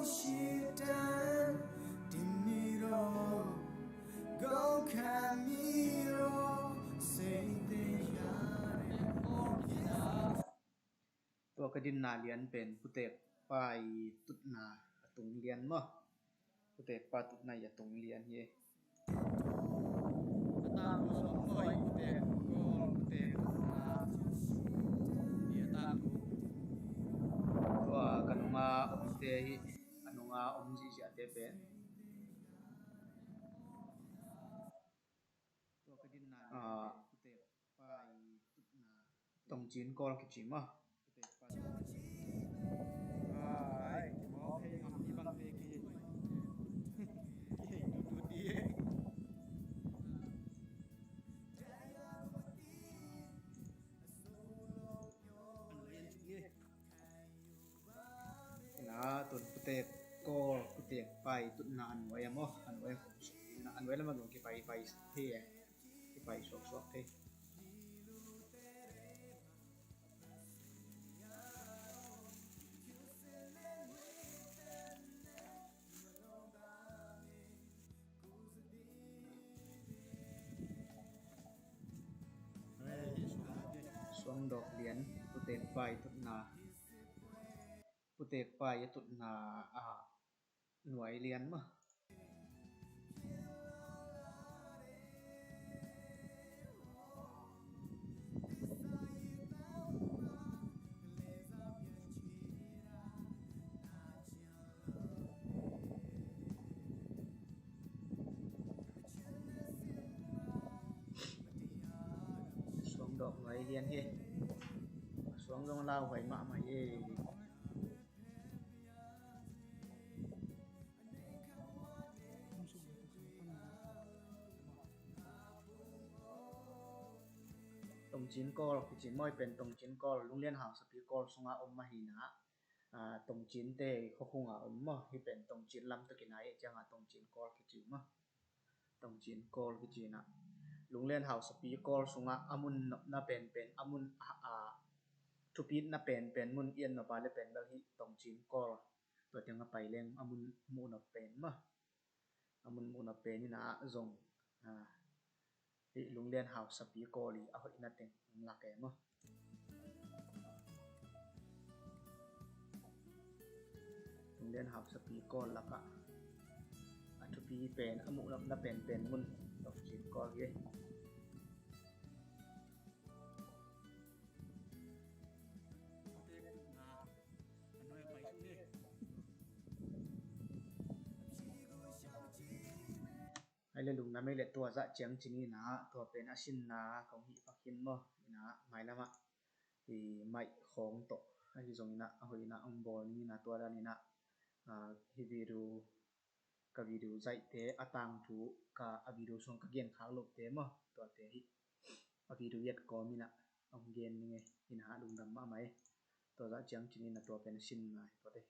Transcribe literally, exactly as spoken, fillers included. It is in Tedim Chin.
Tua ka dinna lian pen Putek pa i tutna a tung lian maw? Putek pa tutna i a tung lian hi. A tangthu sawm maw, Putek Kawl, Putek tutna i a tangthu. Tua ka nunga omte hi, a nunga om zihziahte pen. Tua ka dinna lian pen Putek pa i tutna. Tongcin Kawl kici maw? Ai, kimaw hei ngam ni bang te ki. Ki hei tu tu ti. Ina tun Putek Kawl, Putek pa i tutna a nuai a maw? A nuai a khom suk. Ina a nuai lam a zong kipai pai thei e. Kipai suaksuak thei. Suangdawk lian, Putek pa i tutna. Putek pa i tutna a nuai lian maw? Suangdawk nuai lian hi. Suang zong lauhuai mahmah hi. Tongcin Kawl kici maw, i pen Tongcin Kawl, Lunglian Hausapi Kawl sunga om mah hi na. Tongcinte khuakhunga om maw, hi pen Tongcin lam takin a i cianga Tongcin Kawl kici maw? Tongcin Kawl kici na. Lunglian Hausapi Kawl sunga a mun nopna penpen, a mun a, a thupitna penpen, mun i en nop a le pen bel hi Tongcin Kawl. Tua teng a pai leng a mun muh nop pen maw? A mun muh nop pen ina zong, a, hi Lunglian Hausapi Kawl i a hoihna teng lak e maw? Lunglian Hausapi Kawl lakah a thupi pen, a muh nopna penpen mun Tongcin Kawl hi. Ai le lungdam ei le tua zah ciang cin ina tua pen a sinna kong hih pak hin maw? Ina mailamah i maih khawng tawh ahi zong ina a hoih ina ong bawl ning ina tua dan ina, a, hi video, ka video zaihte a tangthu, ka a video sung ka gen khak lohte maw, tuate hi a video yet kawm ina ong gen ning e. Ina lungdam mahmah e. Tua zah ciang cin ina tua pen a sinna hi tuate.